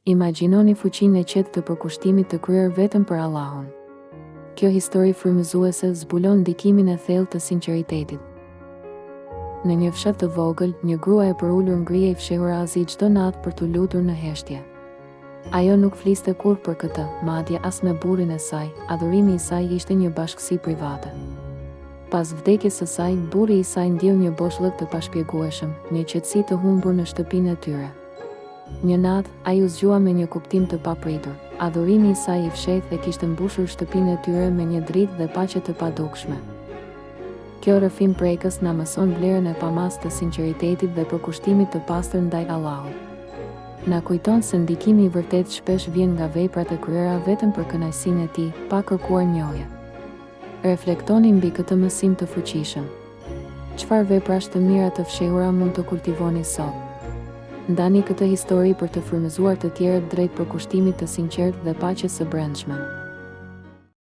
Imagjinoni fuqinë e qetë të përkushtimit të kryer vetëm për Allahun. Kjo histori frymëzuese zbulon ndikimin e thellë të sinqeritetit. Në një fshat të vogël, një grua e përulur ngrihej fshehurazi çdo natë për t'u lutur në heshtje. Ajo nuk fliste kurrë për këtë, madje as me burrin e saj, adhurimi i saj ishte një bashkësi private. Pas vdekjes së saj, burri i saj ndjeu një boshllëk të pashpjegueshëm, një qetësi të humbur në shtëpinë e tyre. Një natë, ai u zgjua me një kuptim të papritur. Adhurimi i saj i fshehtë e kishte mbushur shtëpinë e tyre me një dritë dhe paqe të padukshme. Kjo rrëfim prekës na mëson vlerën e pamasë të sinqeritetit dhe përkushtimit të pastër ndaj Allahut. Na kujton se ndikimi i vërtetë shpesh vjen nga veprat e kryera vetëm për kënaqësinë e Tij, pa kërkuar njohje. Reflektoni mbi këtë mësim të fuqishëm. Çfarë veprash të mira të fshehura mund të kultivoni sot? Ndani këtë histori për të frymëzuar të tjerët drejt përkushtimit të sinqertë dhe paqes së brendshme.